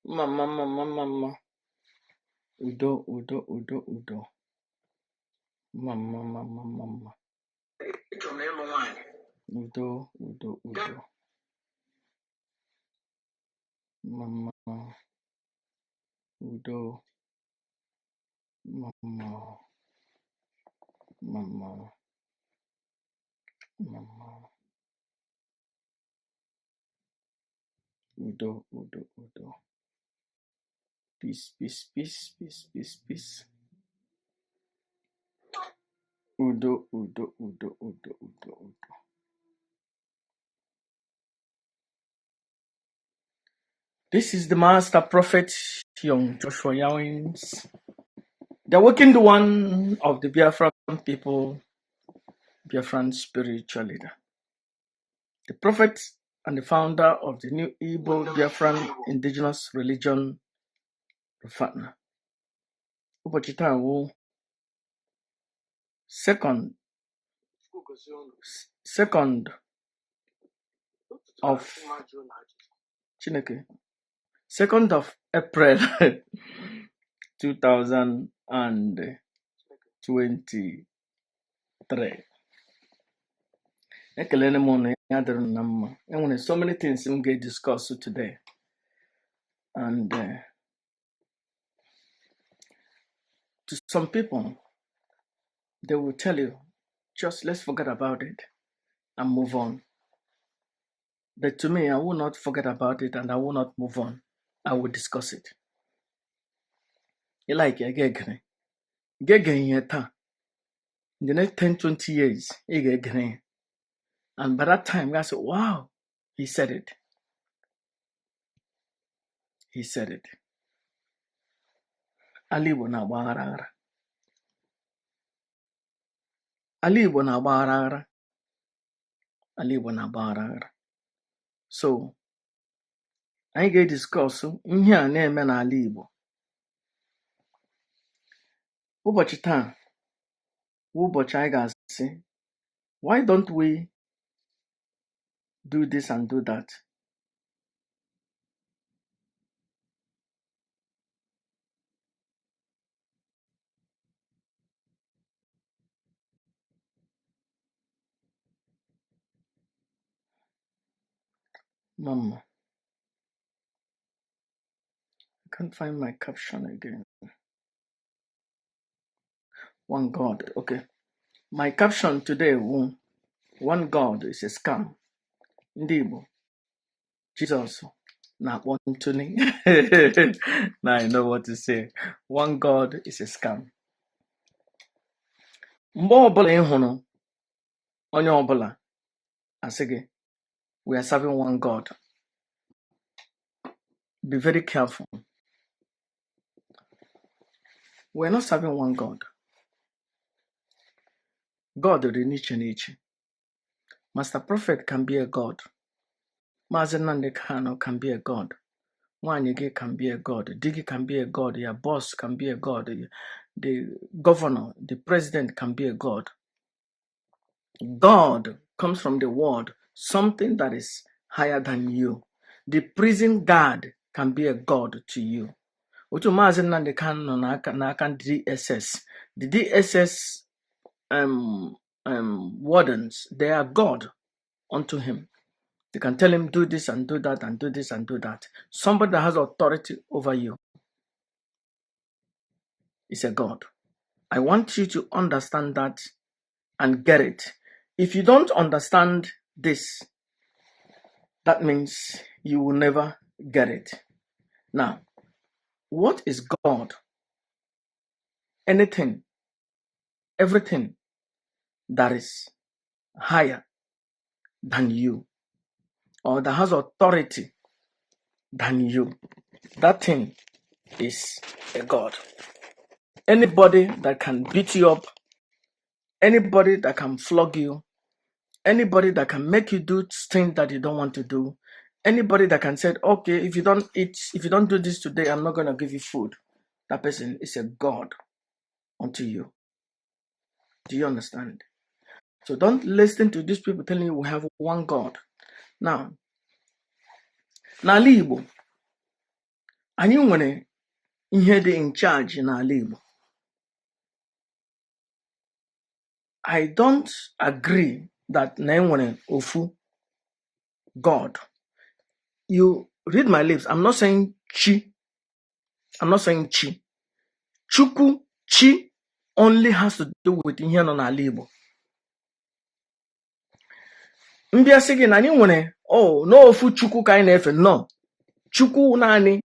Mma mma mma mma mma mma. Udo udo udo udo. Mma mma mma mma mma mma. Achọrọ m ịlụ nwaanyị. Udo udo udo. Mma mma. Udo. Mma mma. Mma mma. Mma mma. Udo udo udo. Peace peace peace peace peace peace. Udo udo udo udo udo udo. This is the master prophet, young Joshua Yawins, the awakened one of the Biafran people, Biafran spiritual leader, the prophet and the founder of the new Igbo Biafran indigenous religion, Rufatna. Ụbọchị taa wụ second of Chineke, 2nd of April 2023. Ekelere m unu ya dịrị unu na mma. Enwere so many things m ga-discuss today, and to some people, they will tell you, just let's forget about it and move on. But to me, I will not forget about it and I will not move on. I will discuss it. You like ya ga-egere. Ga-ege ihe taa. In the next 10, 20 years, ị ga-egere ya. And by that time, I say, wow, he said it. He said it. Ala Igbo na-agba aghara aghara. Ala Igbo na-agba aghara aghara. Ala Igbo na-agba aghara aghara. So, anyị ga-ediscuss ihe a na-eme n'ala Igbo. Ụbọchị taa bụ ụbọchị anyị ga-asị, why don't we do this and do that? Mama, I can't find my caption again. One God. Okay. My caption today, One God is a scam. Ndị Igbo, Jesus na-akpọ ntụni. Now I know what to say. One God is a scam. Mgbe ọbụla ị hụrụ onye ọbụla asị gị, we are serving one God. Be very careful. We are not serving one God. God dị n'iche n'iche. Master Prophet can be a God. Maazị Nnamdi Kanu can be a God. Nwanyị gị can be a God. Di gị can be a God. Your boss can be a God. The governor, the president can be a God. God comes from the word something that is higher than you. The prison guard can be a God to you. Otu Maazị Nnamdi Kanu nọ n'aka DSS. The DSS wardens, they are God unto him. They can tell him, do this and do that and do this and do that. Somebody that has authority over you is a God. I want you to understand that and get it. If you don't understand this, that means you will never get it. Now, what is God? Anything, everything that is higher than you or that has authority than you, that thing is a God. Anybody that can beat you up, anybody that can flog you, anybody that can make you do things that you don't want to do, anybody that can say, okay, if you don't eat, if you don't do this today, I'm not going to give you food. That person is a God unto you. Do you understand? So don't listen to these people telling you we have one God. Now, n'ala Igbo, Anyị nwere ihe dị in charge n'ala Igbo. I don't agree that na enwere ofu God. You read my lips. I'm not saying chi. I'm not saying chi. Chukwu, chi only has to do with ihe nọ n'ala Igbo. Mbịa sị gị na anyị nwere, oh, n'ofu Chukwu ka anyị na-efe. No. Chukwu naanị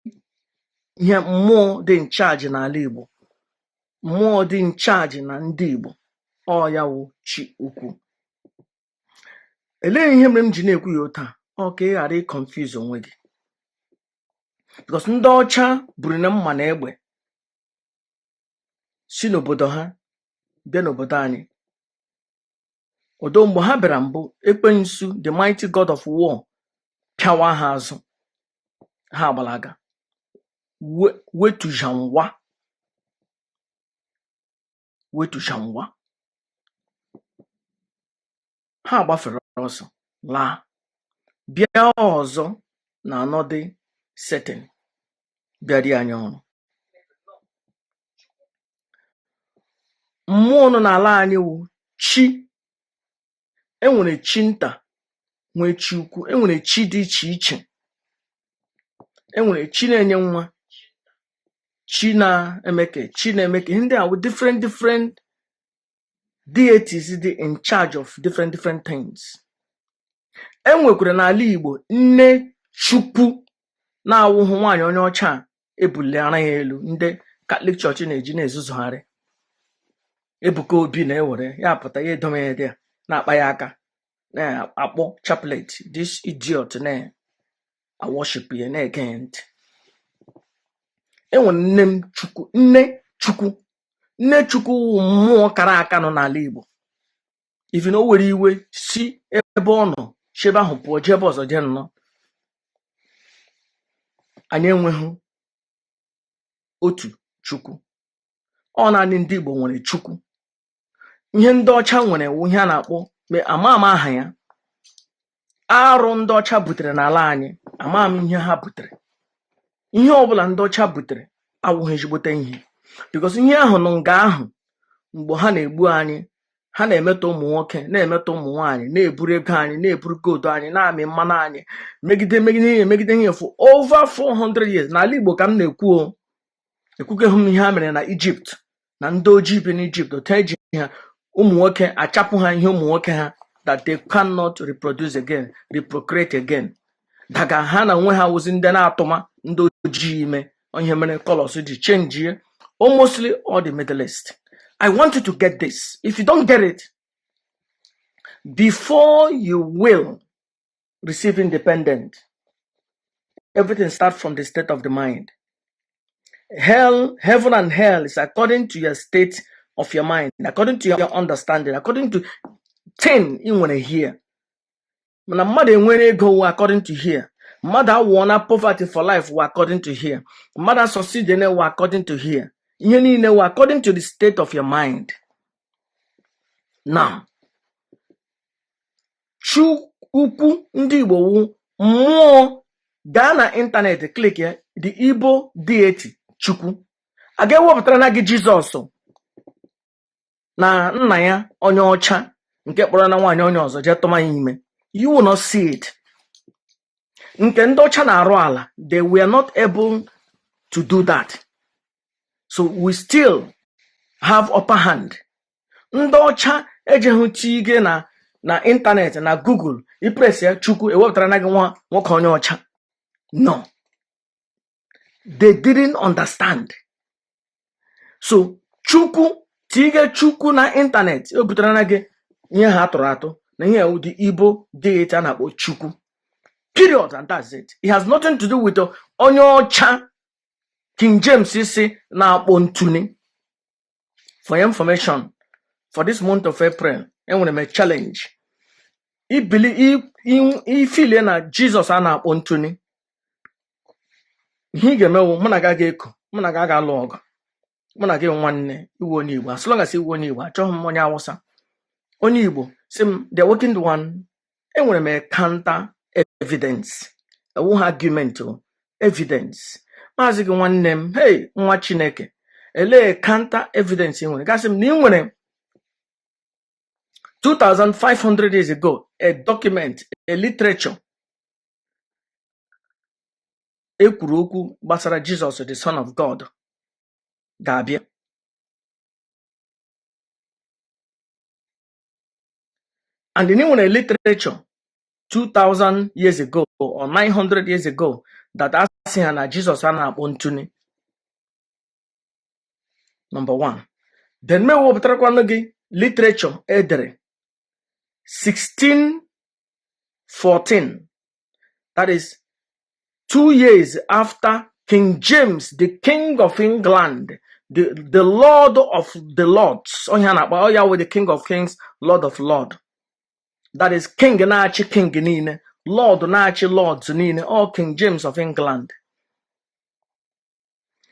ihe mmụọ dị in charge n'ala Igbo. Mmụọ dị in charge na ndị Igbo. Ọ ya wụ chi ukwu. Elee ihe mere m ji na-ekwu ya otu a? Ọ ka ị ghara ịconfuse onwe gị. Because ndị ọcha buru na mma na egbe si n'obodo ha bịa n'obodo anyị. Odo mgbe ha bịara mbụ, Ekwensu, the mighty god of war, pịawa ha azụ, ha agbalaga wetujanwa wetujanwa, ha gbafere ọsọ laa, bịa ọzọ na anọdị setting bịarie anyị ọrụ. Mmụọ nọ n'ala anyị wụ chi. Enwere chi nta, nwee chi ukwu. Enwere chi dị iche iche. Enwere chi na-enye nwa, chi na-emeke, chi na-emeke. Ihe ndị a wụ different different deities dị in charge of different different things. E nwekwara n'ala Igbo nne Chukwu na-awụhụ nwaanyị onye ọcha a ebuliara ya elu, ndị Catholic Church na-eji na-ezuzugharị. Ebuka Obi na-ewere ya pụta, ya edome ya dị ya na-akpa ya aka, na-akpọ chaplet. This idiot na-aworship ya, na-ege ya ntị. Enwere nne m Chukwu, nne Chukwu. Nne Chukwu wụ mmụọ kara aka nọ n'ala Igbo. Even o were iwe si ebe ọ nọ, si ebe ahụ pụọ, jee ebe ọzọ, jee nnọọ. Anyị enweghị otu Chukwu. Ọ naanị ndị Igbo nwere Chukwu. Ihe ndị ọcha nwere wụ ihe a na-akpọ ama ama aha ya. Arụ ndị ọcha butere n'ala anyị, ama m ihe ha butere. Ihe ọbụla ndị ọcha butere awụghị ezigbote ihe, because ihe ahụ nọ nga ahụ mgbe ha na-egbu anyị, ha na-emetọ ụmụ nwoke, na-emetọ ụmụ nwaanyị, na-eburu ego anyị, na-eburu gold anyị, na-amị mmanụ anyị, megide megide ihe, megide ihe for over 400 years n'ala Igbo ka m na-ekwu. O ekwukeghị m ihe ha mere na Egypt na ndị ojii bi n'Egypt, otu eji ha ụmụ nwoke achapụ ha ihe ụmụ nwoke ha, that they cannot reproduce again, reprocreate again, daga ha na onwe ha wụzi ndị na-atụma ndị ojii ime. Ihe mere colors ji change almostly all the Middle East. I want you to get this. If you don't get it before you will receive independent, everything starts from the state of the mind. Hell, heaven and hell is according to your state of your mind, according to your understanding, according to 10 ị nwere here. Mana mmadụ enwere ego wụ according to here, mmadụ awụọ na poverty for life wụ according to here, mmadụ asucceed na wụ according to here. Ihe niile wụ according to the state of your mind. Now, chu ukwu ndị Igbo wụ mmụọ. Gaa na ịntanetị, click ya, the Igbo deity Chukwu, a ga-ewepụtara na gị Jizọs na nna ya onye ọcha nke kpọrọ na nwaanyị onye ọzọ jee tụma ya ime. You will not see it. Nke ndị ọcha na-arụ ala, they were not able to do that, so we still have upper hand. Ndị ọcha ejeghị tige na ịntanetị, na Google, ipress ya Chukwu, ewepụtara na gị nwa nwoke onye ọcha. No, they didn't understand. So Chukwu, tige Chukwu na ịntanetị, o butere na gị ihe ha tụrụ atụ na ihe the Igbo deity a na-akpọ Chukwu, period, and that's it. It has nothing to do with onye ọcha King James si na-akpọ ntuni. For your information, for this month of April, enwere m a challenge. Ibili ifile na Jizọs a na-akpọ ntuni, ihe ị ga-emewu, mụ na gị ga-eko, mụ na gị ga-alụ ọgụ, mụ na gị nwanne. Iwu onye Igbo, as long as iwu onye Igbo, achọghị m onye Awụsa. Onye Igbo si m the working one, enwere m a counter evidence, ewughị argument o, evidence. Maazị gị, nwanne m, hey, nwa Chineke, elee counter evidence ị nwere? Gasị m na ị nwere 2500 years ago a document, a literature e kwuru okwu gbasara Jesus, the Son of God, ga-abịa, and ị nwere literature 2000 years ago or 900 years ago that asị ha na Jesus a na-akpọ ntuni. Number one. Then me wepụtarakwanụ gị literature edere 1614, that is 2 years after King James, the King of England, the Lord of the Lords, onye a na-akpọ ọ ya wụ the King of Kings, Lord of Lord, that is King na-achị King niile, Lord na-achị Lords niile, all King James of England.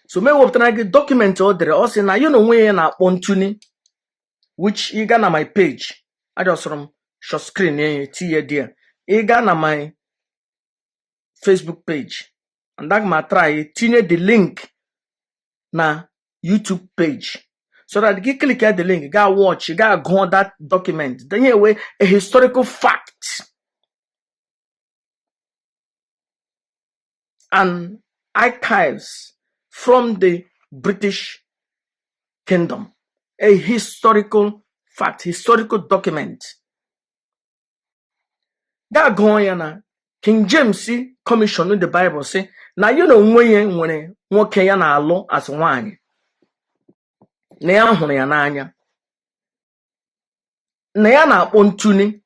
So me wepụtara gị document o dere, ọ sị na ya na onwe ya na-akpọ ntuni, which ị gaa na my page, ajọsọrọ m short screen ya tinye there. Ị gaa na my Facebook page and aga m try tinye the link na YouTube page so that gị click the link, gaa watch, gaa gụọ that document. Then here we a historical fact and archives from the British Kingdom, a historical fact, historical document. Gaa gụọ ya na King James commission the Bible sị na ya na onwe ya nwere nwoke ya na-alụ as nwaanyị, na ya hụrụ ya n'anya, na ya na-akpọ ntuni,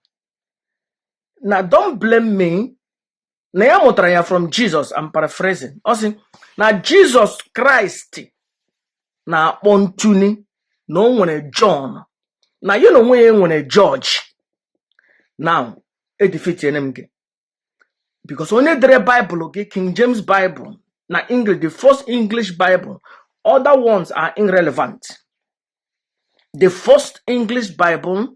na don't blame me, na ya mụtara ya from Jesus. I'm paraphrasing. Ọ sị na Jesus Christ na-akpọ ntuni, na o nwere John, na ya na onwe ya nwere George. Now edefeatiene m gị because onye dere Bible gị, King James Bible na English, the first English Bible, other ones are irrelevant. The first English Bible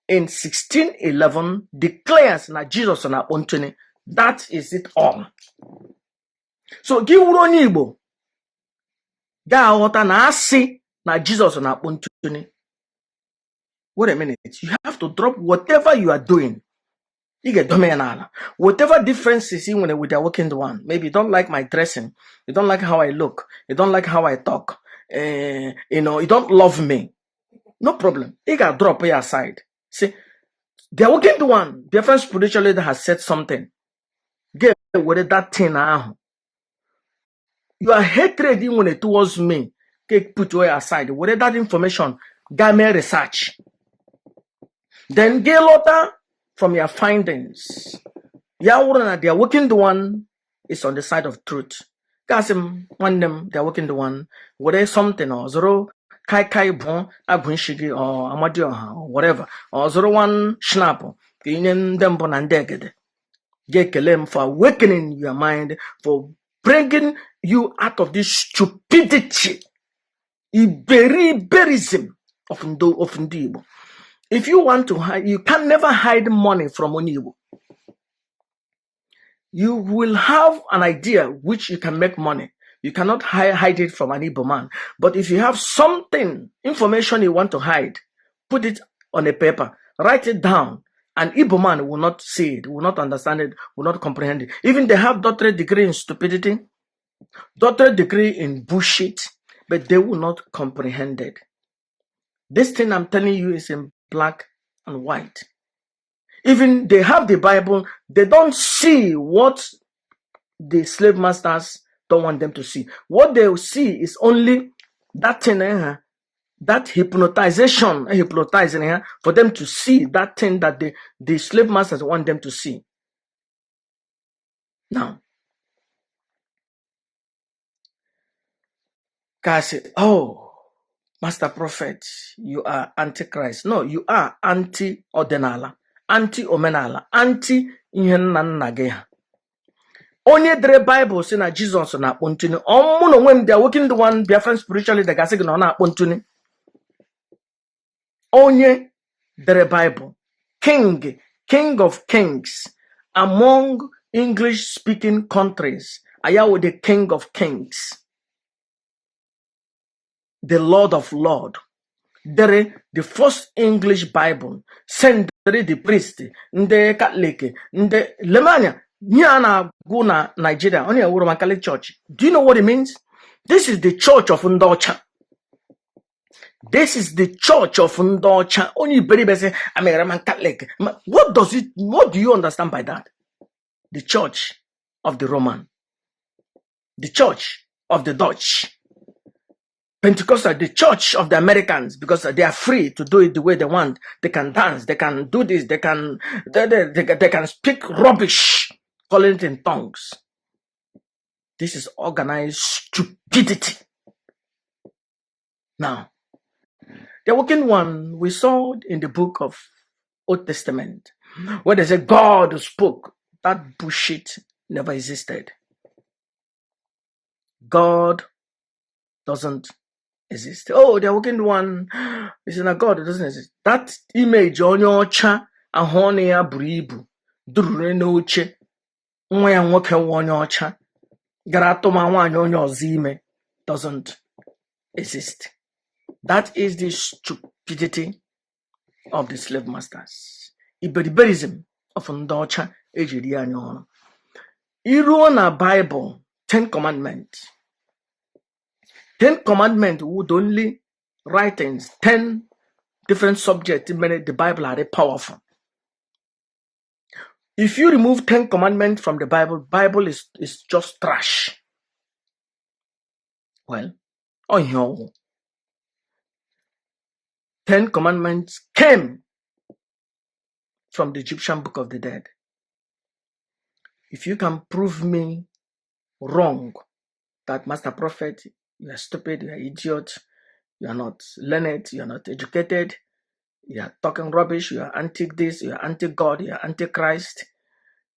in 1611 declares na Jesus na-akpọ ntuni. That is it all. So gị wuru onye Igbo ga-aghọta na asị na Jesus na-akpọ ntuni. Wait a minute, you have to drop whatever you are doing. Ị ga-edome ya n'ala, whatever differences ị nwere with the awakened one. Maybe you don't like my dressing, you don't like how I look, you don't like how I talk, you don't love me, no problem. Ị ga-drop ya aside. See, the awakened one, different spiritual leader has said something, get were that thing ahụ, your hatred ị nwere towards me, take put ya aside, were that information gaa mee research, then gị lọta from your findings, ya wụrụ na the awakened one is on the side of truth, gasị m, nwanne m, the awakened one, were something ọ zụrụ kai kai bụ agụ nshi gị or amadioha or whatever, ọ zụrụ one schnapps ka inye ndị mbụ na ndị egede, ga-ekele m for awakening your mind, for bringing you out of this stupidity, iberiberism of ndị Igbo. If you want to hide, you can never hide money from onye Igbo. You will have an idea which you can make money. You cannot hide it from an Igbo man. But if you have something, information you want to hide, put it on a paper, write it down. An Igbo man will not see it, will not understand it, will not comprehend it. Even they have doctorate degree in stupidity, doctorate degree in bullshit, but they will not comprehend it. This thing I'm telling you is in black and white. Even they have the Bible, they don't see what the slave masters don't want them to see. What they will see is only that thing, that hypnotization, hypnotizing for them to see that thing that the slave masters want them to see. Now, God said, "Oh, Master Prophet, you are Antichrist." No, you are anti-ọdịnala, anti-omenala, anti ihe nna nna gị ha. Onye dere Baịbụl sị na Jizọs na-akpọ ntuni. Ọ mụ na onwe m, the awakened one, Biafran spiritual leader, ga-asị gị na ọ na-akpọ ntuni. Onye dere Baịbụl, King, King of Kings among English speaking countries, Ayawo, the King of Kings, the Lord of Lord, dere the first English Bible, sendere the priest ndị Catholic, ndị lemanya ihe a na-agụ na Nigeria, onye ewu Roman Catholic Church. Do you know what it means? This is the church of ndị ọcha. This is the church of ndị ọcha. Onye iberibe sị, "I'm a Roman Catholic." What do you understand by that? The church of the Roman, the church of the Dutch, Pentecostal, the church of the Americans, because they are free to do it the way they want. They can dance, they can do this, they can speak rubbish, calling it in tongues. This is organized stupidity. Now, the working one we saw in the book of Old Testament, where they say God spoke, that bullshit never existed. God doesn't exist. Oh, the working one is in a God that doesn't exist. That image onye ọcha ahụ ọnụ ya buru ibu dururu n'oche nwa ya nwoke nwa onye ọcha gara atụma nwaanyị onye ọzọ ime doesn't exist. That is the stupidity of the slave masters. Iberiberism of ndị ọcha ejiri anyị ọrụ. Iruo na Bible, Ten Commandments. Ten Commandments would only writings, 10 different subjects made the Bible are powerful. If you remove 10 commandments from the Bible, Bible is just trash. Well, on here, 10 commandments came from the Egyptian Book of the Dead. If you can prove me wrong, that Master Prophet, you are stupid, you are idiot, you are not learned, you are not educated, you are talking rubbish, you are anti this, you are anti God, you are anti Christ,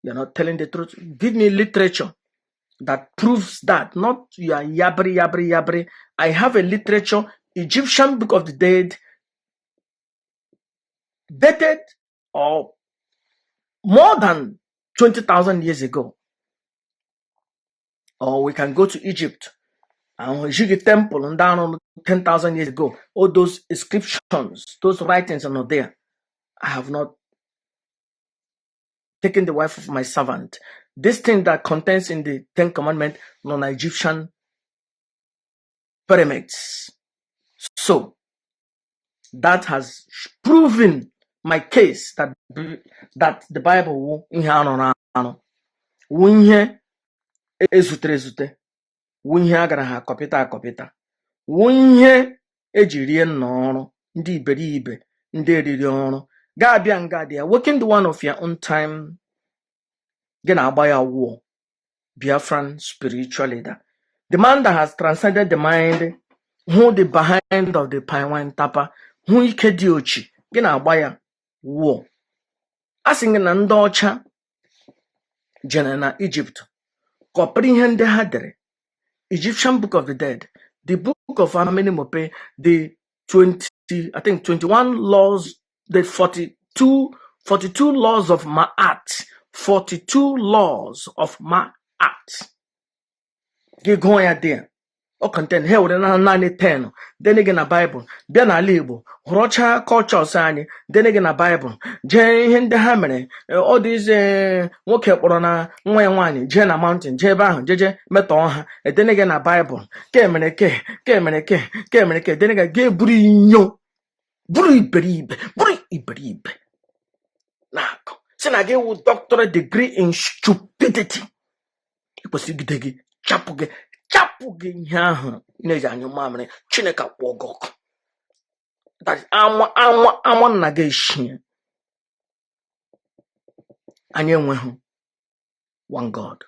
you are not telling the truth. Give me literature that proves that, not you are yabri yabri yabri. I have a literature, Egyptian Book of the Dead, dated or more than 20,000 years ago. Or we can go to Egypt and Ejigi temple and down 10,000 years ago. All those inscriptions, those writings are not there. I have not taken the wife of my servant. This thing that contains in the Ten Commandment non-Egyptian pyramids. So that has proven my case that the Bible wụ ihe arụrụ arụ, wụ ihe ezutere ezute, wụ ihe a gara ha akọpịta akọpịta, wụ ihe eji rie nna ọrụ ndị iberibe ndị eriri ọrụ ga-abịa nga dị ya working the one of your own time gị na-agba ya war. Biafran spiritual leader, the man that has transcended the mind, who the behind of the pine wine tapper, hụ ike dị ochi gị na-agba ya war. A sị gị na ndị ọcha jere na Egypt kọpịrị ihe ndị ha dere, Egyptian Book of the Dead, the book of Amenemope, the 20, I think 21 laws, the 42 laws of Ma'at, 42 laws of Ma'at. Gị gụọ ya there. Ọ contain ha were na naanị 10 dene gị na Baịbụl bịa n'ala Igbo hụrọcha cultures anyị dene gị na Baịbụl jee ihe ndị ha mere ọ dịzie nwoke kpọrọ na nwa ya nwaanyị jee na mountain jee ebe ahụ jeje metọọ ha edene gị na Baịbụl ke mere ke ke mere ke ke mere ke dene gị ga buru inyo buru iberibe buru iberibe na-akọ si na gị wụ doctorate degree in stupidity. Ekwesịrị igide gị chapụ gị chapụ gị ihe ahụ ị na-eji anyụ mamịrị. Chineke kpọọ gị ọkụ. That is, ama ama ama nna gị eshie. Anyị enweghị one God.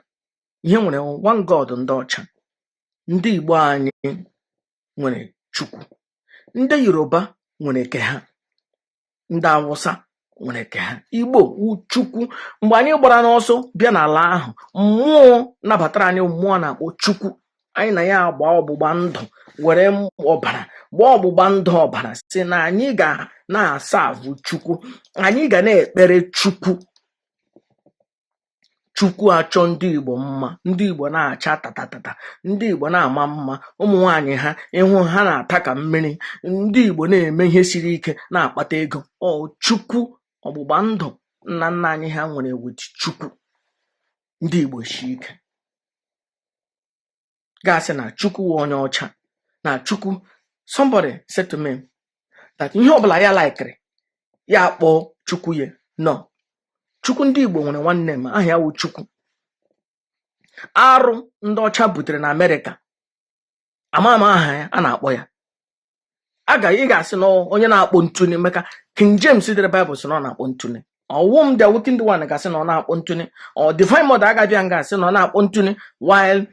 Ihe nwere one God ndị ọcha. Ndị Igbo anyị nwere Chukwu, ndị Yoruba nwere ke ha, ndị Awụsa nwere ke ha. Igbo wu Chukwu. Mgbe anyị gbara n'ọsọ bịa n'ala ahụ, mmụọ nabatara anyị, mmụọ na-akpọ Chukwu. Anyị na ya agba ọgbụgba ndụ were ọbara gbaa ọgbụgba ndụ ọbara si na anyị ga na-asa avụ Chukwu, anyị ga na-ekpere Chukwu. Chukwu achọ ndị Igbo mma, ndị Igbo na-acha tatatata, ndị Igbo na-ama mma, ụmụ nwaanyị ha ịhụ ha na-ata ka mmiri, ndị Igbo na-eme ihe siri ike na-akpata ego. Ọ Chukwu, ọgbụgba ndụ nna nna anyị ha nwere with Chukwu, ndị Igbo shi ike. Gasị na Chukwu wụ onye ọcha na Chukwu. Somebody said to me that ihe ọbụla ya likere, ya kpọọ Chukwu ya. No, Chukwu ndị Igbo nwere nwanne m aha ya wụ Chukwu. Arụ ndị ọcha butere na Amerịka, ama m aha ya a na-akpọ ya. A ga ị ga-asị na onye na-akpọ ntuni, maka King James dere Bible sị na ọ na-akpọ ntuni. Ọwụ m the awakened one ga-asị na ọ na-akpọ ntuni, ọ Divine Mother agabịa nga asị na ọ na-akpọ ntuni, while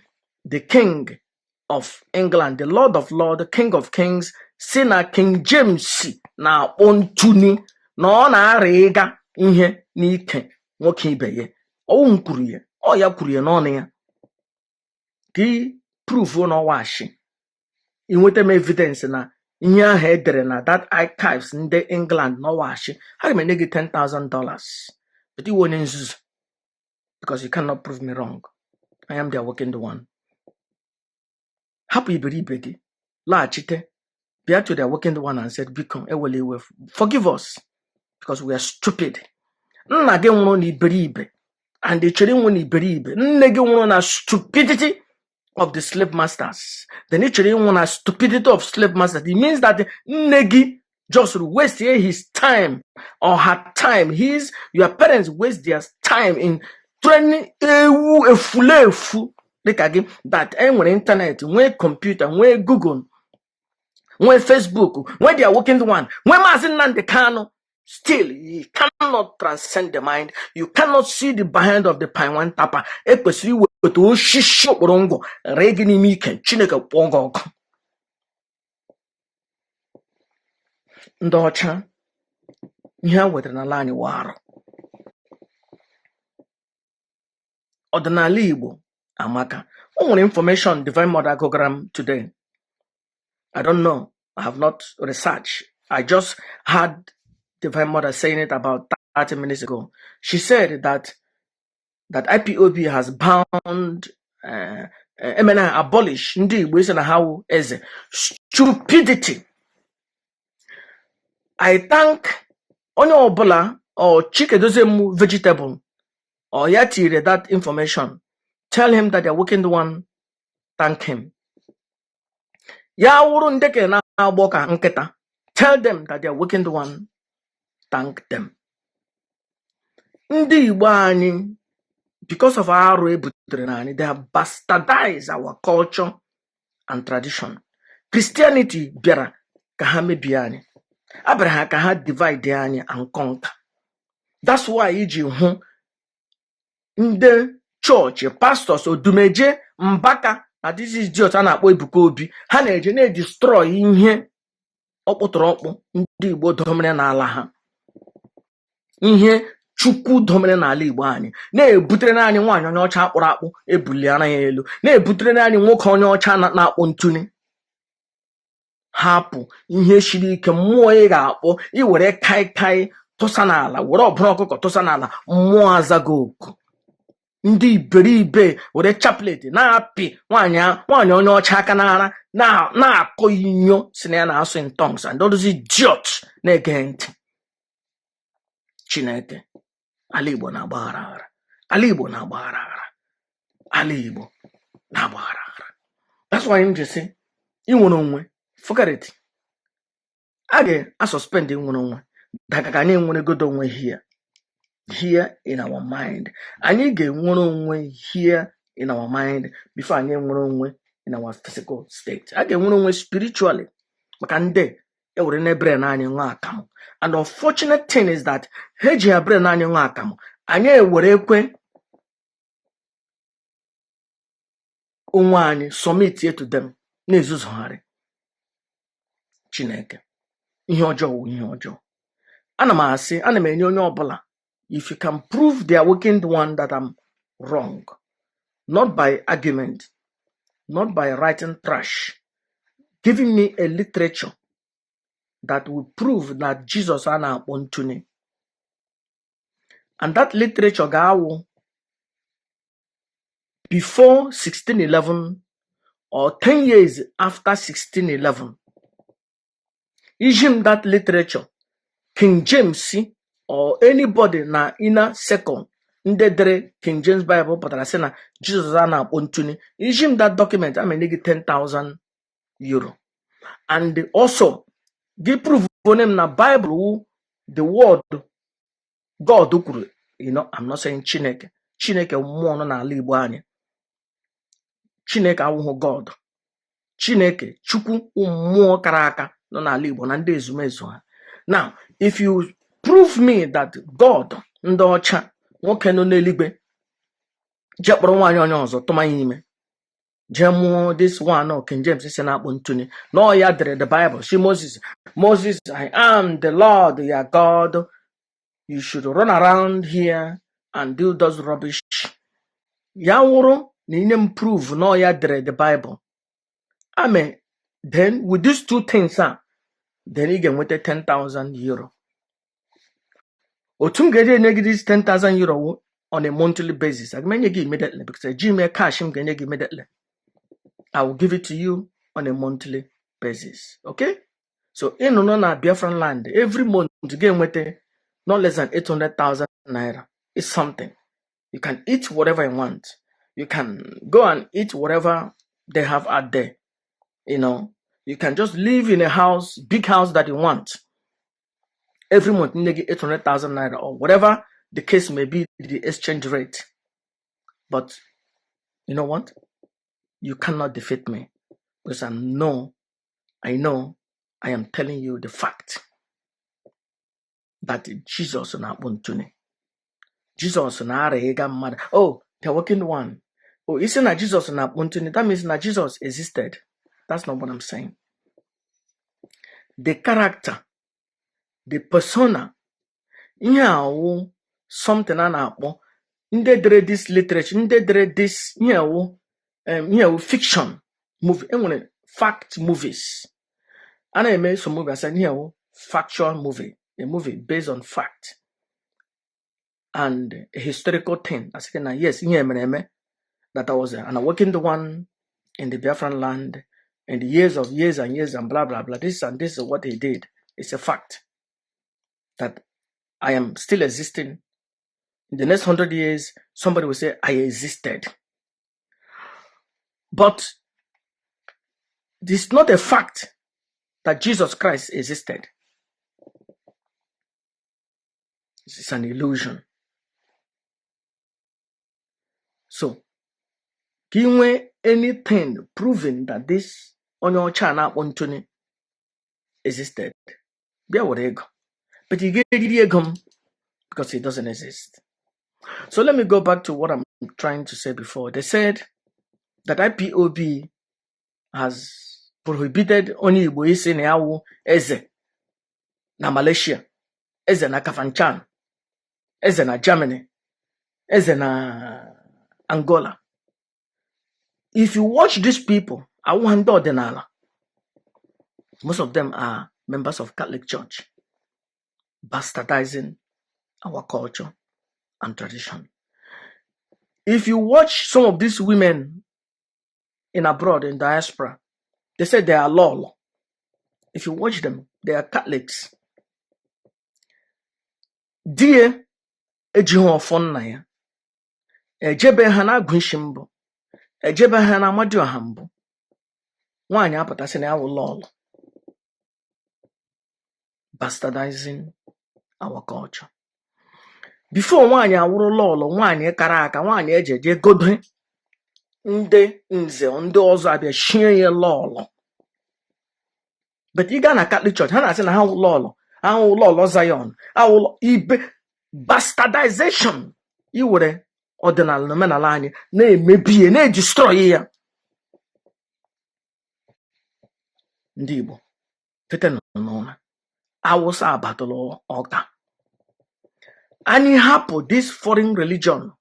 the King of England, the Lord of Lords, the King of Kings, si na King James na-akpọ ntuni, na ọ na-arịa ịga ihe n'ike nwoke ibe ya. Ọwụ m kwuru ya, ọ ya kwuru ya n'ọnụ ya. Ka ị prove na ọwa ashị, inweta m evidence na ihe ahụ edere na that archives ndị England n'ọwa ashị, aga m enye gị $10,000. But iwe onye nzuzu, because you cannot prove me wrong. I am the awakened one. Hapụ iberibe gị, laghachite bịa to the awakened one and said, "Biko, ewela iwe, forgive us because we are stupid." Nna gị nwụrụ na iberibe and ị chere ịnwụ na iberibe. Nne gị nwụrụ na stupidity of the slave masters, then ị chere ịnwụ na stupidity of slave masters. It means that nne gị just waste his time or her time, his, your parents waste their time in training ewu efulefu dịka gị, that e nwere internet, nwee kọmputa, nwee Google, nwee Facebook, nwee the awakened one, nwee Maazị Nnamdi Kanu. Still you cannot transcend the mind. You cannot see the behind of the pine one tapa. Ekwesịrị iweta osisi okporo ngwọ ree gị n'ime ike. Chineke kpọọ gị ọkụ. Ndị ọcha, ihe ha wetara n'ala anyị wụ arụ. Ọdịnala Igbo amaka. O nwere information Divine Mother gụgara m today. I don't know, I have not researched. I just had Divine Mother saying it about 30 minutes ago. She said that IPOB has bound emena abolish ndị Igbo isi na ha wụ eze. Stupidity. I thank onye ọbụla or Chikedozie vegetable or ya tire that information. Tell him that the awakened one thank him. Ya wụrụ ndeke na-agbọ ka nkịta, tell them that the awakened one thank them. Ndị Igbo anyị, because of arụ ebutere na anyị, they have bastardized our culture and tradition. Christianity bịara ka ha mebie anyị, a bịara ha ka ha divide anyị and conquer. That's why iji hụ ndị chọọchị, pastors, Odumeje, Mbaka na this idiot a na-akpọ Ebuka Obi, ha na-eje na-edestroy ihe ọkpụtọrọkpụ ndị Igbo domere n'ala ha, ihe Chukwu domere n'ala Igbo anyị, na-ebutere naanị nwaanyị onye ọcha akpụrụ akpụ ebuliara ya elu, na-ebutere naanị nwoke onye ọcha na-akpụ ntụni. Hapụ ihe siri ike mmụọ ị ga-akpọ iwere kaikai tụsa n'ala, were ọbụla ọkụkọ tụsa n'ala, mmụọ azago oku. Ndị iberibe were chaplet na-apị nwaanyị nwaanyị onye ọcha aka n'ara, na-akọ inyo, si na ya na-asụ in tongues, and all those idiot na-ege ntị. Chineke, ala Igbo na-agba aghara aghara, ala Igbo na-agba aghara aghara, ala Igbo na-agba aghara aghara. That's why m ji sị inwere onwe, forget it. A ga-asuspend inwere onwe daga ka anyị enweregodo onwe here, here in our mind. Anyị ga-enwere onwe here in our mind before anyị enwere onwe in our physical state. A ga-enwere onwe spiritually, maka ndị ewere na brain anyị ṅụọ akamụ. And unfortunate thing is that ha eji ya brain anyị ṅụọ akamụ, anyị ewere ekwe onwe anyị submit to them, na-ezuzugharị. Chineke, ihe ọjọọ wụ ihe ọjọọ. Ana m asị, ana m enye onye ọbụla, if you can prove the awakened one that I'm wrong, not by argument, not by writing trash, giving me a literature that will prove that Jesus a na-akpọ ntụnye, and that literature ga-awụ Before 1611 or 10 years after 1611, iji m that literature, King James or anybody na inner circle ndị dere King James Bible pụtara sị na Jesus a na-akpọ ntuni, iji m that document, ama enye gị €10,000. And also gị prove onye m na Bible wu the word God kwuru. I'm not saying Chineke. Chineke mmụọ nọ n'ala Igbo anyị. Chineke awụghị God. Chineke Chukwu mmụọ kara aka nọ n'ala Igbo na ndị ezumezu ha. Now, if you prove me that God ndị ọcha, nwoke nọ n'eluigwe, jee kpọrọ nwaanyị onye ọzọ tụma ya ime, jee mụọ this one King James si na-akpọ ntuni na ọ ya dere the Bible, si Moses, "Moses, I am the Lord your God, you should run around here and do those rubbish." Ya wụrụ na inye m proof na ọ ya dere the Bible, amen, then with these two things a, then ị ga-enweta €10,000. Otu m ga-eji enye gị this €10,000 wụ on a monthly basis. Aga m enye gị immediately because eji m cash m ga-enye gị immediately. I will give it to you on a monthly basis, okay? So ị nọ na Biafran land, every month ga-enweta not less than 800,000 naira. It's something. You can eat whatever you want. You can go and eat whatever they have out there. You can just live in a house, big house that you want. Every month nye gị 800,000 naira or whatever the case may be, the exchange rate. But you know what? You cannot defeat me because I know I am telling you the fact that Jesus na-akpụ ntụnị. Jesus na-arịa ịga mmadụ. Oh, the working one. Oh, isi na Jesus na-akpụ ntụnị, that means na Jesus existed. That's not what I'm saying. The character, the persona, ihe a wụ something a na-akpọ ndị dere this literature, ndị dere this ihe wụ fiction movie. Enwere fact movies a na-eme, some movie asa ihe wụ factual movie, a movie based on fact and a historical thing. Asị na yes, ihe mere eme, that I was an awakened one in the Biafran land in the years of years and years and blah blah blah, this and this is what he did. It's a fact that I am still existing. In the next 100 years, somebody will say I existed. But it's not a fact that Jesus Christ existed. It's an illusion. So, ka ị nwee anything proving that this onye ọcha a na-akpọ ntụnị existed, bịa were ego. But ị ga-eriri ego m because it doesn't exist. So let me go back to what I'm trying to say before. They said that IPOB has prohibited onye Igbo isi na ya wụ eze na Malaysia, eze na Kafanchan, eze na Germany, eze na Angola. If you watch these people, awụha ndị ọdịnala. Most of them are members of Catholic Church, bastardizing our culture and tradition. If you watch some of these women in abroad, in diaspora, they say they are lolo. If you watch them, they are Catholics. Di ya ejighị ọfọ nna ya ejebe ha na-agụ isi mbụ, ejebe ha na Amadioha mbụ. Nwaanyị apụtasị na ya wụ lọlọ, bastardizing our culture. Before nwaanyị awụrụ lọlọ, nwaanyị kara aka, nwaanyị eji eje godo ndị nze ndị ọzọ abịa shie ya lọlọ. But ị gaa na Catholic Church, ha na-asị na ha wụ lọlọ, ha wụ lọlọ Zion, ha wụ ibe bastardization. Iwere ọdịnala na omenala anyị na-emebi ya, na-edestroy ya. Ndị Igbo, tete n'ụra. Awụsa abatụla ọka anyị. Hapụ this foreign religion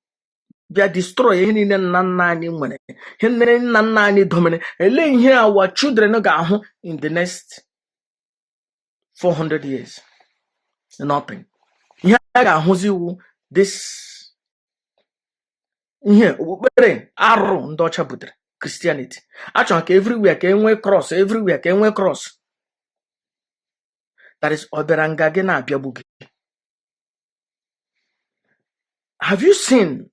bịa destroy ihe niile nna nna anyị nwere, ihe nne nna nna anyị domere. Elee ihe our children ga-ahụ in the next 400 years? Nothing. Ihe a ga-ahụzi wu this Ihe okpukpere arụ ndị ọcha butere, Christianity, achọrọ ka everywhere ka e nwee cross, everywhere ka e nwee cross. That is, ọ bịara nga gị na-abịagbu gị. Have you seen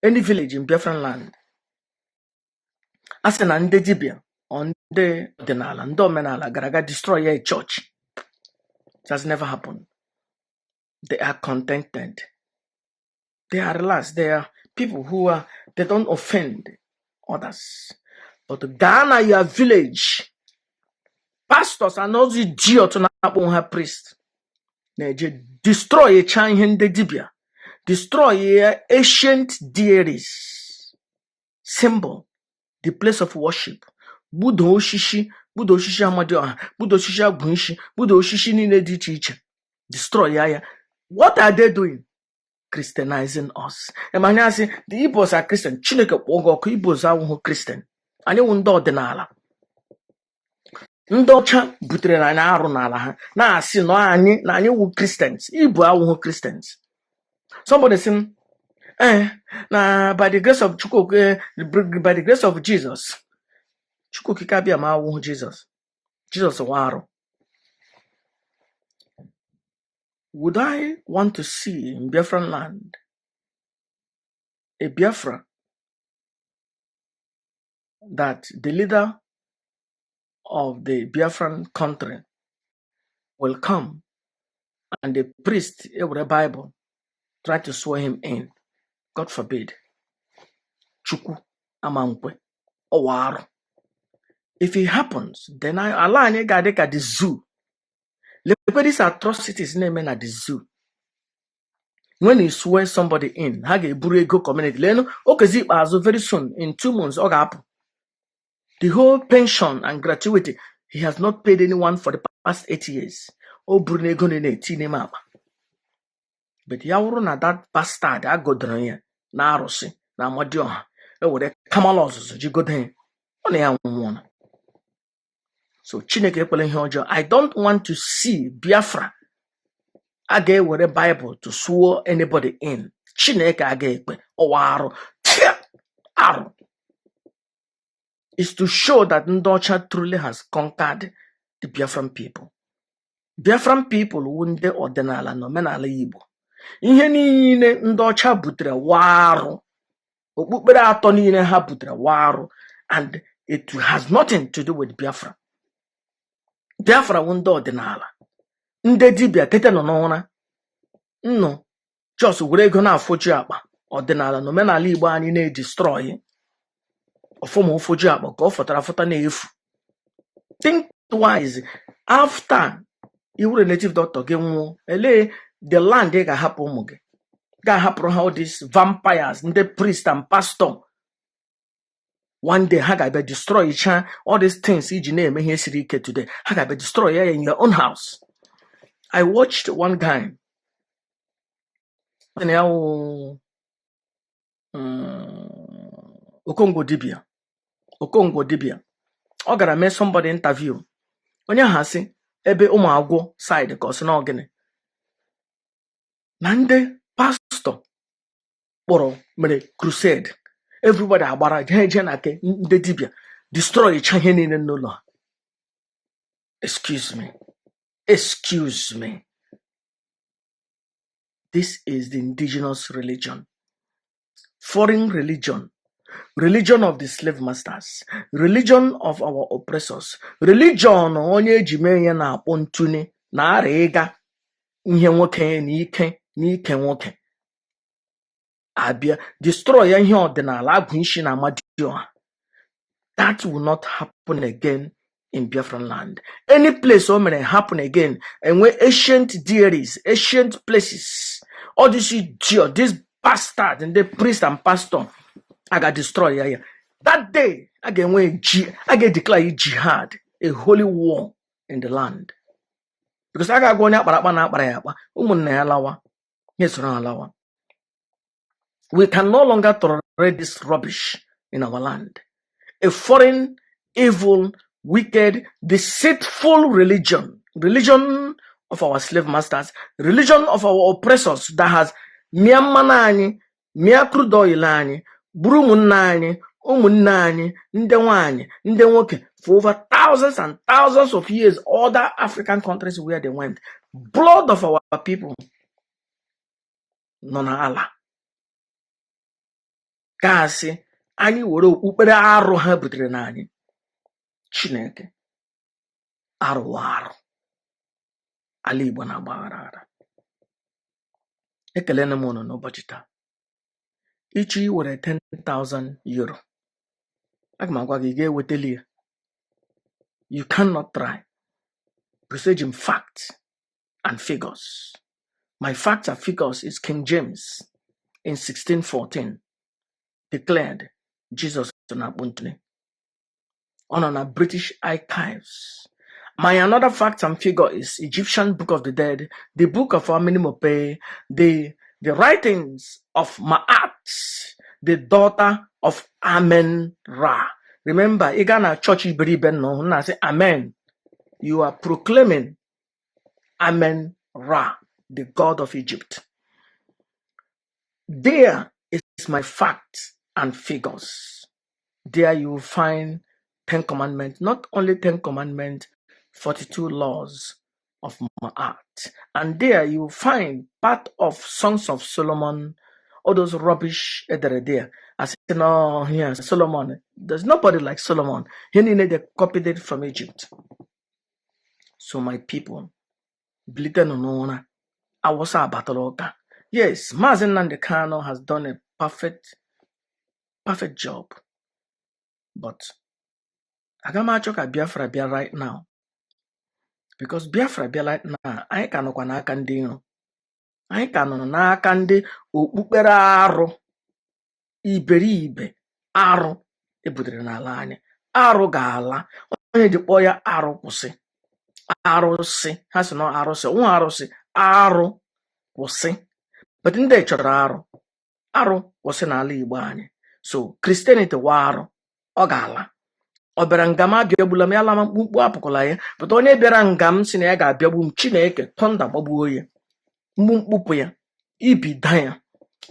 any village in Biafran land a sị na ndị dibịa or ndị ọdịnala, ndị omenala gara aga destroy a church? It has never happened. They are contented, they are relaxed, they are people who are, they don't offend others. But gaa na your village, pastors and all the idiot na-akpọ ha priest na-eje destroy cha ihe ndị dibịa, destroy ancient deities symbol, the place of worship, gbuda osisi, gbuda osisi Amadioha, gbuda osisi agwụ isi, gbuda osisi niile dị iche iche, destroy ya ya. What are they doing? Christianizing us. Ema anyị asị the Igbos are Christian. Chineke kpọọ gị ọkụ. Igbos awụghị Christian. Anyị wụ ndị ọdịnala. Ndị ọcha butere na anyị arụ n'ala ha, na-asị na anyị na anyị wụ Christians. Igbo awụghị Christians. Somebody sị m na by the grace of Chukwu, by the grace of Jesus, Chukwu Okike abịa ma awụghị Jesus. Jesus wụ arụ. Would I want to see in Biafran land a Biafra that the leader of the Biafran country will come and the priest with a Bible try to swear him in? God forbid. Chukwu amankwe ọwa arụ. If it happens, then ala anyị ga-adị ka the zoo. Lekwe these atrocities na-eme na the zoo. When you swear somebody in, ha ga-eburu ego community. Leenụ Okezie Ikpeazụ, very soon, in 2 months, ọ ga-apụ. The whole pension and gratuity, he has not paid anyone for the past 8 years. O buru na ego na-eti n'ime akpa. But ya wụrụ na that bastard agodoro ya na arụsị na Amadioha, ewere kamala ọzụzụ ji godo ya, ọ na ya nwụọla. So Chineke ekwela ihe ọjọọ. I don't want to see Biafra a ga-ewere Bible to swear anybody in. Chineke aga ekpe ọwa arụ. Tia! Arụ is to show that ndị ọcha truly has conquered the Biafran people. Biafran people wu ndị ọdịnala na omenala Igbo. Ihe niile ndị ọcha butere wa arụ, okpukpere atọ niile ha butere wa arụ, and it has nothing to do with Biafra. Biafra wụ ndị ọdịnala. Ndị dibịa tete nọ n'ụra nnụ, just were ego na-afụju akpa. Ọdịnala na omenala Igbo anyị na-edestroy ọfụma, ụfụju akpa ka ọ fọtara afọta na-efu. Think twice after iwere native doctor gị nwụọ. Elee the land ị ga-ahapụ ụmụ gị, ga-ahapụrụ ha? All these vampires, ndị priest and pastor, one day ha ga-abịa destroy cha all these things iji na-eme ihe siri ike today. Ha ga-abịa destroy ya in your own house. I watched one guy sị na ya wụ Okongwu dibia. Okongwu dibia, ọ gara mee somebody interview. Onye ahụ asị ebe ụmụ agwọ side ka ọ sị na ọ gịnị na ndị pastọ kpọrọ mere crusade, everybody agbara jee jee na nke ndị dibia, destroy cha ihe niile n'ụlọ ha. Excuse me, excuse me, this is the indigenous religion, foreign religion, religion of the slave masters, religion of our oppressors, religion onye eji mee ihe na-akpọ ntụne na ara ịga ihe nwoke na ike n'ike nwoke abịa destroy ya ihe ọdịnala agwụ isi na Amadioha. That will not happen again in Biafran land. Any place o mere happen again, enwe ancient deities, ancient places, all this idiot, this bastard ndị priest and pastor a ga destroy ya ya. That day a ga-enwe ji, a ga-declare jihad, a holy war in the land, because a ga-agwa onye akpara akpa na akpara ya akpa, ụmụnna ya lawa, ya soro ha lawa. We can no longer tolerate this rubbish in our land. A foreign, evil, wicked, deceitful religion, religion of our slave masters, religion of our oppressors that has mịa mmanụ anyị. Mịa crude oil anyị, buru ụmụnne anyị, ụmụnne anyị ndị nwanyị, ndị nwoke, for over thousands and thousands of years. Other African countries where they went, blood of our people nọ n'ala. Gasị anyị were okpukpere arụ ha butere na anyị. Chineke, arụwa arụ, ala Igbo na-agba aghara aghara. Ekelena m unu n'ụbọchị taa. Ịchọ iwere €10,000, aga m agwa gị, ị ga-ewetali ya. You cannot try, because eji m fact and figures. My facts and figures is King James in 1614 declared Jesus na-akpụ ntuli. Ọ nọ na British Archives. My another fact and figure is Egyptian Book of the Dead, the Book of Amenemope, the writings of Ma'at, the daughter of Amen Ra. Remember, ị gaa na chọọchị iberibe nọ na-asị amen, you are proclaiming Amen Ra, the god of Egypt. There is my fact and figures. There you will find 10 commandments, not only 10 commandments, 42 laws of Ma'at. And there you will find part of Songs of Solomon, all those rubbish edere there. I said, no, here, Solomon. There's nobody like Solomon. He needed they copied it from Egypt. So my people, bilitenụ n'ụra, Awụsa abatara ụka. Yes, Mazi Nnamdi Kanu has done a perfect, perfect job. But aga m achọ ka Biafra bịa right now. Because Biafra bịa right now, anyị ka nọkwa n'aka ndị iro. Anyị ka nọ n'aka ndị okpukpere arụ, iberibe arụ ebutere n'ala anyị. Arụ ga-ala. Onye ji kpọọ ya arụ kwụsị. Arụsị, ha sị na ọ arụsị, nwa arụsị, arụ kwụsị. But ndị chọrọ arụ, arụ kwụsị n'ala Igbo anyị. So Christianity wa arụ, ọ ga-ala. Ọ bịara nga m abịagbula m ya lama, mkpumkpu apụkwala ya. Pụta onye bịara nga m sị na ya ga-abịagbu m, Chineke thunder gbagbuo ya, mkpumkpupụ ya, ibida ya,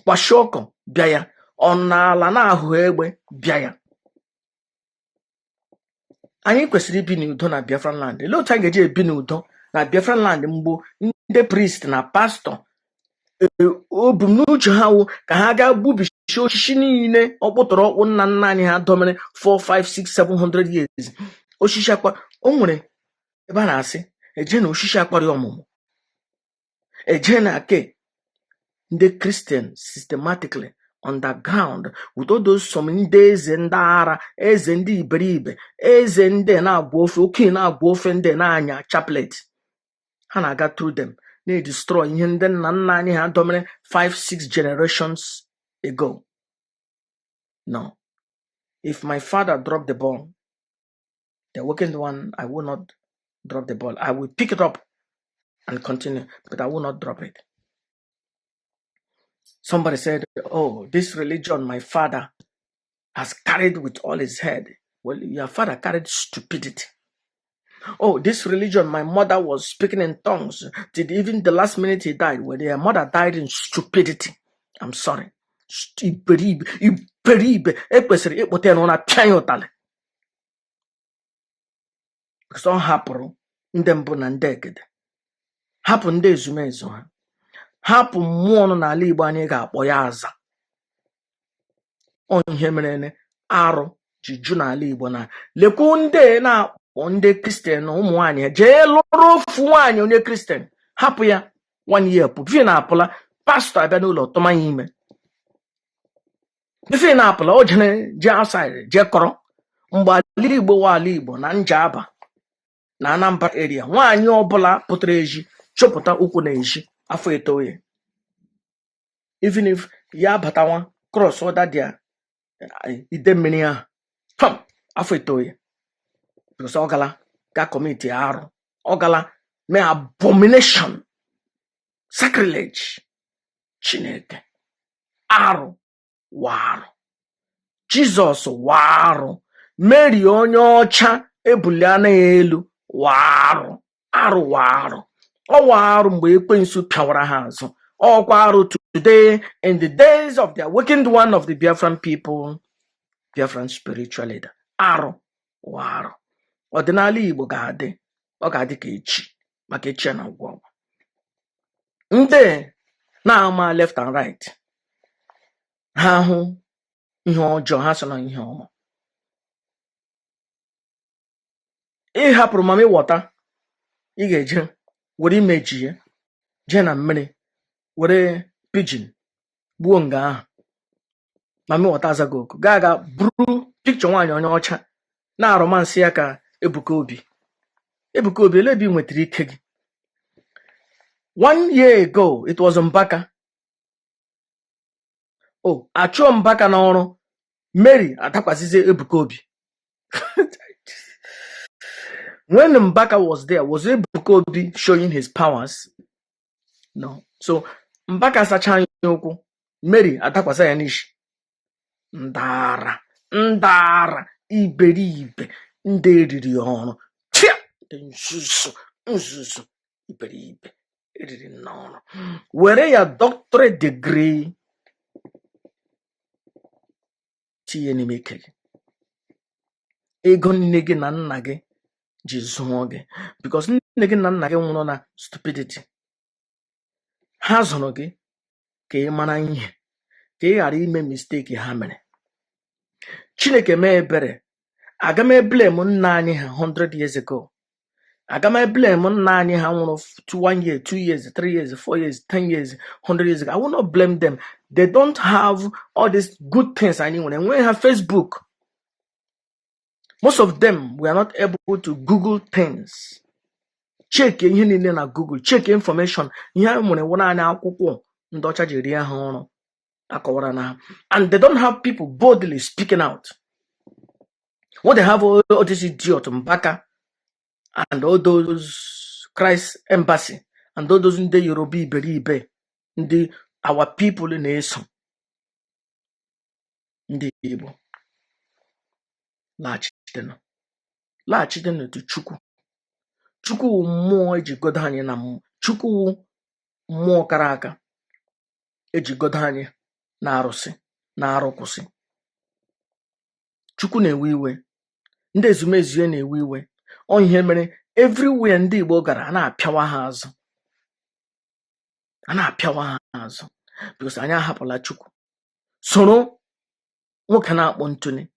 kwashiọkọ bịa ya, ọ n'ala na-ahụ egbe bịa ya. Anyị kwesịrị ibi n'udo na Biafran land. Olee otu anyị ga-eji ebi n'udo na Biafran land mgbe ndị priest na pastọ ebumnuche ha wụ ka ha gaa gbubisie osisi niile ọkpụtọrọ ọkpụ nna nna anyị ha domere 4 5 6 700 years? Osisi akpa o nwere ebe a na-asị eje na osisi akparị ọmụmụ, eje na ke ndị Christian systematically underground with all those some ndị eze, ndị ara, eze ndị iberibe, eze ndị na-agwa ofe okenye, na-agwa ofe, ndị na-anya chaplet, ha na-aga through them na-edestroy ihe ndị nna nna anyị ha domere 5 6 generations ago. No, if my father dropped the ball, the working one, I will not drop the ball. I will pick it up and continue, but I will not drop it. Somebody said, "Oh, this religion my father has carried with all his head." Well, your father carried stupidity. "Oh, this religion, my mother was speaking in tongues till even the last minute he died." Well, your mother died in stupidity. I'm sorry. Iberibe, iberibe. Ekwesịrị ịkpụta ya n'ụra, pịa ya ụtalị. Because ọ hapụrụ ndị mbụ na ndị egede. Hapụ ndị ezumezu ha. Hapụ mmụọ nọ n'ala Igbo anyị ga-akpọ ya aza. Ọ ihe mere arụ ji ju n'ala Igbo na lekwu ndị na-akpọ ndị Kristian na ụmụ nwaanyị jee lụrụ ofu nwaanyị onye Kristian, hapụ ya one year pụ vi na-apụla, pastọ abịa n'ụlọ tụma ya ime. Ife na-apụla, o jere jee outside jee kọrọ. Mgbe ala Igbo wa ala Igbo na Njaba na Anambra area, nwaanyị ọbụla pụtara ezi chọpụta ụkwụ na ezi afọ etoghị, even if ya batawa cross order dia ide mmiri ahụ pam, afọ etoghị, because ọ gala ga commit arụ, ọ gala mee abomination, sacrilege. Chineke, arụ warụ. Jizọs warụ. Mary onye ọcha ebuli anya ya elu warụ arụ, warụ. Ọ warụ mgbe ekwensu pịawara ha azụ. Ọkwa arụ. Today, in the days of the awakened one of the Biafran people, Biafran spiritual leader, arụ wụ arụ. Ọdịnala Igbo ga-adị, ọ ga-adị ka echi, maka echi a na-agwụ agwụ. Ndị na-ama left and right, ha hụ ihe ọjọọ, ha sị na ihe ọma. Ị hapụrụ mami water, ị ga-eje were imeji ya jee na mmiri were pigeon gbuo nga ahụ. Mami water azaghị oku, gaa ga buru pikchọ nwaanyị onye ọcha na-arọmansị ya ka Ebuka Obi. Ebuka Obi, ele ebe ị nwetara ike gị? One year ago it was Mbaka. O achụọ Mbaka n'ọrụ, Mary adakwasịzie Ebuka Obi. When Mbaka was there, was Ebuka Obi showing his powers? No. So Mbaka sacha anya ụkwụ, Mary adakwasa ya n'isi. Ndara ndara, iberibe, ndị eriri ọrụ. Tia! Ndị nzuzu nzuzu, iberibe, eriri n'ọrụ. Were ya doctorate degree tinye n'ime ike gị. Ego nne gị na nna gị ji zụọ gị, because nne gị na nna gị nwụrụ na stupidity. Ha zụrụ gị ka ị mara ihe, ka ị ghara ime mistake ha mere. Chineke mee ebere. Aga m eblame nna anyị ha 100 years ago? Aga m eblame nna anyị ha nwụrụ 1 year, 2 years, 3 years, 4 years, 10 years, 100 years ago? I will not blame them. They don't have all these good things anyị nwere. Enweghị ha Facebook. Most of them were not able to Google things, check ihe niile na Google, check information. Ihe ha nwere wụ naanị akwụkwọ ndị ọcha ji rie ha ọrụ akọwara na ha, and they don't have people boldly speaking out. What they have, all this idiot Mbaka and all those Christ Embassy and all those ndị Yoruba iberibe, ndị our people na-eso. Ndị Igbo, laghachitenụ, laghachitenụ to Chukwu. Chukwu wụ mmụọ ejigodo anyị na mmụọ. Chukwu wụ mmụọ kara aka ejigodo anyị na arụsị na arụ kwụsị. Chukwu na-ewe iwe, ndị ezumezu ya na-ewe iwe. Ọ ihe mere everywhere ndị Igbo gara, a na-apịawa ha azụ, a na-apịawa ha azụ, because anyị ahapụla Chukwu soro nwoke na-akpọ ntụni.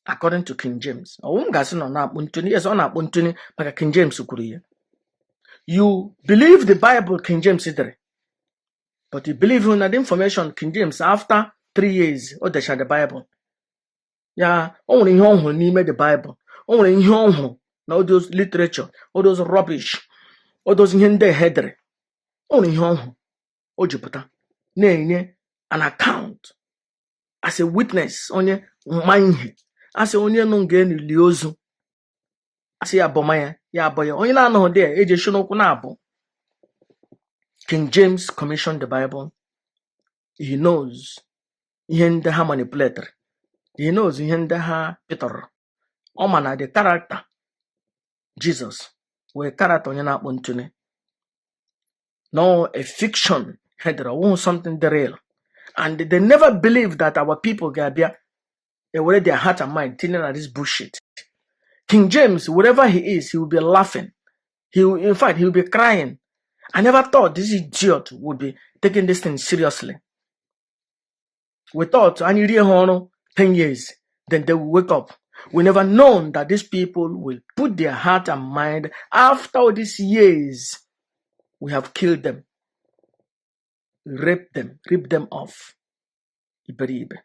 According to King James, ọwụ m ga-asị na ọ na-akpụ ntụni? Yes, ọ na-akpụ ntụni, maka King James kwuru ya. You believe the Bible King James dere, but you believe na the information King James, after 3 years o dechara the Bible ya, o nwere ihe ọ hụrụ n'ime the Bible, o nwere ihe ọ hụrụ na all those literature, all those rubbish, all those ihe ndị e dere. O nwere ihe ọ hụrụ o ji pụta na-enye an account as a witness. Onye ma ihe asị, onye nụ nga enili ozu, asị ya bọma ya, ya abọ ya. Onye na-anọghị dị ya eji esi n'ụkwụ na-abụ. King James commissioned the Bible. He knows ihe ndị ha manipulated. He knows ihe ndị ha pịtọrọ. Ọ ma na the character Jesus wee character onye na-akpọ ntụne, no a fiction ha dere, ọwụghị something dị real. And they never believe that our people ga-abịa ewere their heart and mind tinye na this bullshit. King James, wherever he is, he will be laughing. He will, in fact, he will be crying. "I never thought this idiot would be taking this thing seriously." We thought anyị rie ha ọrụ 10 years, then they will wake up. We never known that these people will put their heart and mind after all these years we have killed them, raped them, ripped them off. Iberibe.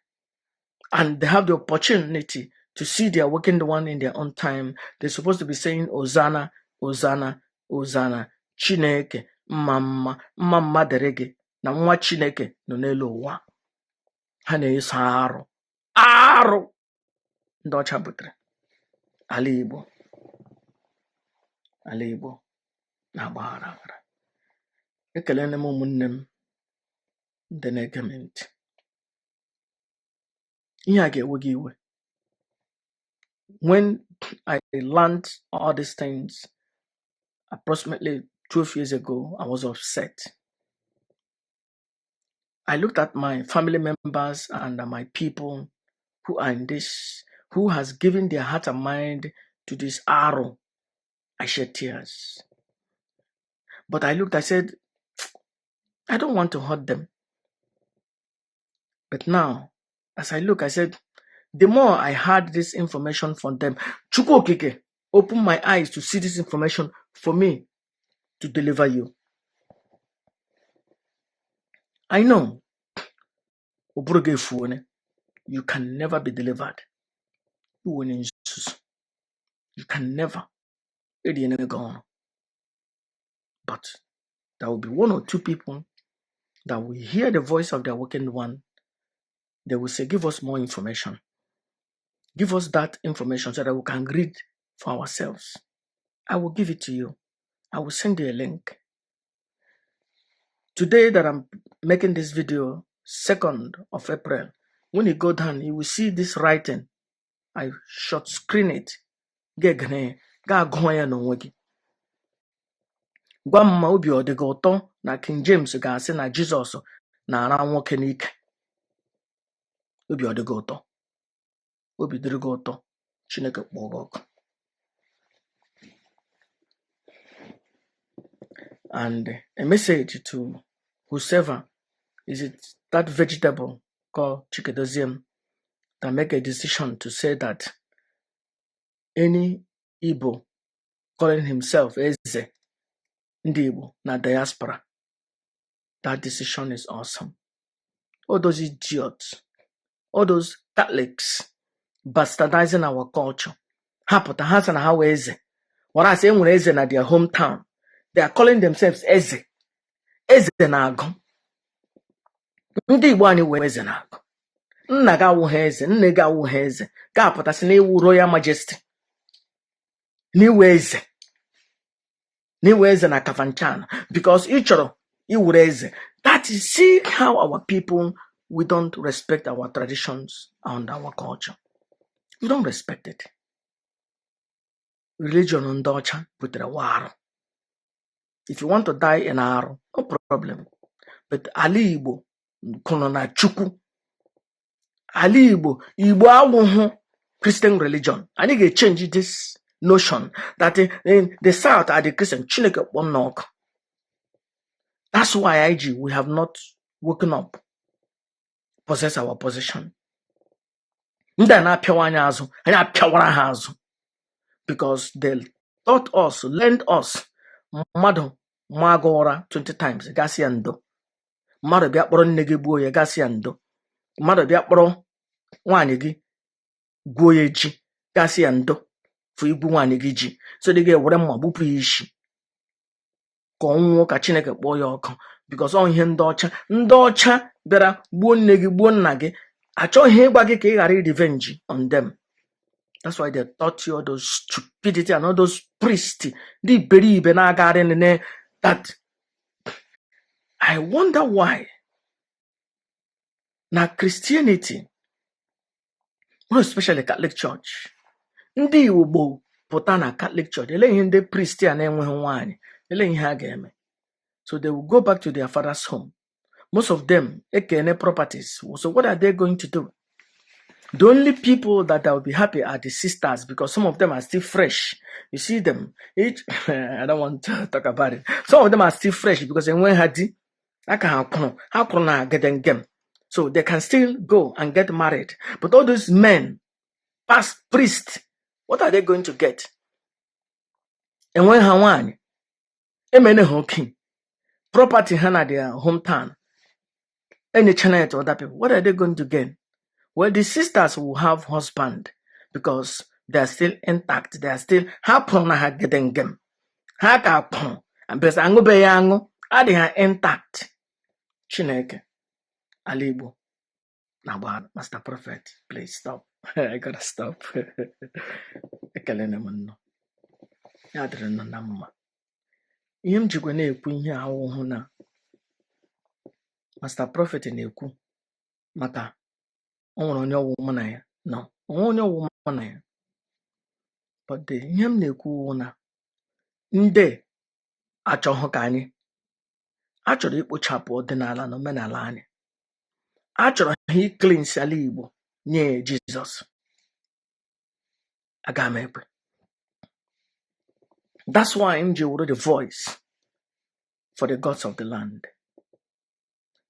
And they have the opportunity to see the awakened one in their own time. They're supposed to be saying, "Hosanna, Hosanna, Hosanna. Chineke, mma mma, mma mma dịrị gị na nwa Chineke nọ n'elu ụwa." Ha na-eso arụ. Arụ ndị ọcha butere. Ala Igbo, ala Igbo na-agba aghara aghara. Ekelele m ụmụnne m ndị na-ege m ntị. Ihe a ga-ewe gị iwe. When I learned all these things approximately 12 years ago, I was upset. I looked at my family members and my people who are in this, who has given their heart and mind to this arrow. I shed tears. But I looked, I said, "I don't want to hurt them." But now, as I look, I said, the more I had this information from them, Chukwu Okike opened my eyes to see this information for me to deliver you. I know, Oburuge Fuone, you can never be delivered. You will nzuzu. You can never. Eriene gone. But there will be one or two people that will hear the voice of the awakened one. They will say, "Give us more information. Give us that information so that we can read for ourselves." I will give it to you. I will send you a link. Today that I'm making this video, 2nd of April, when you go down, you will see this writing. I short screen it. Ga-egene, gaa gụọ ya n'onwe gị. Gwa m ma obi ọ dị gị ụtọ na King James ga-asị na Jizọs na-ara nwoke n'ike. Obi ọ dị gị ụtọ? Obi dịrị gị ụtọ, Chineke kpọọ gị ọkụ. And a message to whosoever is it, that vegetable called Chikedoziem, that make a decision to say that any Igbo calling himself Eze Ndị Igbo na diaspora, that decision is awesome. All those idiots, all those Catholics bastardizing our culture. Ha pụta ha sị na ha wee eze. Whereas e nwere eze na their hometown. They are calling themselves eze. Eze na-agụ. Ndị Igbo anyị wee eze na-agụ. Nna gị awụghị eze, nne gị awụghị eze. Ga-apụtasị na iwu Royal Majesty. N'iwe eze. N'iwe eze na Kafanchan. Because ị chọrọ iwere eze. That is, see how our people, we don't respect our traditions and our culture. We don't respect it. Religion ndị ọcha butere wa arụ. If you want to die in arụ, no problem. But ala Igbo kwụrụ na Chukwu. Ala Igbo, Igbo awụhụ Christian religion. Anyị ga-echange this notion that in the South are the Christian. Chineke kpọọ m n'ọkụ. That's why IG, we have not woken up, possess our position. Ndị a na-apịawa anyị azụ, anyị apịawara ha azụ. Because they taught us, learned us, mmadụ maa gị ụra 20 times, gasị ya ndo. Mmadụ bịa kpọrọ nne gị gbuo ya, gasị ya ndo. Mmadụ bịa kpọrọ nwaanyị gị gwuo ya ji, gasị ya ndo fụ igwu nwaanyị gị ji. So dị ga-ewere mma gbupụ ya isi ka ọ nwụọ ka Chineke kpọọ ya ọkụ because ọ ihe ndị ọcha bịara gbuo nne gị, gbuo nna gị, achọghị ịgwa gị ka ị ghara revenge on them. That's why they taught you all those stupidity and all those priests, ndị iberibe na-agagharị nene that I wonder why na Christianity, more especially Catholic Church, ndị Igbo pụta na Catholic Church, ele ihe ndị priest a na-enweghị nwaanyị, ele ihe ha ga-eme? So they will go back to their father's home. Most of them ekene properties. So what are they going to do? The only people that will be happy are the sisters, because some of them are still fresh. You see them. Each, I don't want to talk about it. Some of them are still fresh because enwe ha di aka ha kwụrụ na gedengem. So they can still go and get married. But all those men, past priest, what are they going to get? Enwe ha nwaanyị, emene ha okenye, property ha na their hometown, enyechana ya to other people. What are they going to gain? Well, the sisters will have husband because they are still intact. They are still ha kwụrụ na ha gedengem. Ha ka kwụrụ because aṅụbeghị aṅụ, adị ha intact. Chineke, ala Igbo na-agba. Master Prophet, please stop. I gotta stop. Ekelene m nnọọ. Ya dịrị nnọọ na mma. Ihe m jikwa na-ekwu ihe awụhụ na Master Prophet na-ekwu maka o nwere onye ọwụ mụ na ya nọ, onwe onye ọwụ mụ na ya, but the ihe m na-ekwu wụ na ndị achọghị ka anyị a chọrọ ikpochapụ ọdịnala na omenala anyị. A chọrọ ha icleanse ala Igbo nye Jizọs. Aga m ekwe. That's why m ji were the voice for the gods of the land.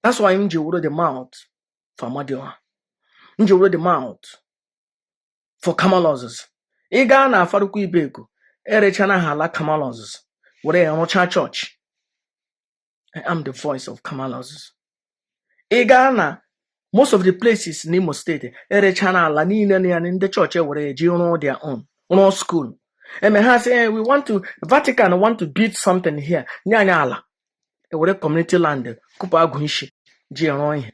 That's why m ji were the mouth for Amadioha. M ji were the mouth for Kamalozis. Ị gaa na Afarukwu Ibeku, erechana ha ala Kamalozis were ya rụchaa chọọchị. I am the voice of Kamalozis. Ị gaa na most of the places n'Imo Steeti, erechana ala niile na ya, ndị chọọchị ewere ya ji rụọ their own, rụọ school. Eme ha sị, "Eh, we want to Vatican want to build something here, nye anyị ala." Ewere community land kụpụ agụ isi ji rụọ ihe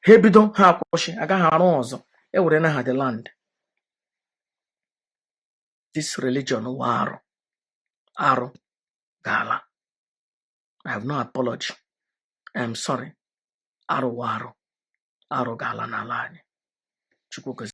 ha, ebido ha akwụsị, agaghị arụ ọzọ, ewere na ha the land. This religion wa arụ, arụ ga-ala. I have no apology. I am sorry. Arụ wa arụ, arụ ga-ala n'ala anyị. Chukwu gozie.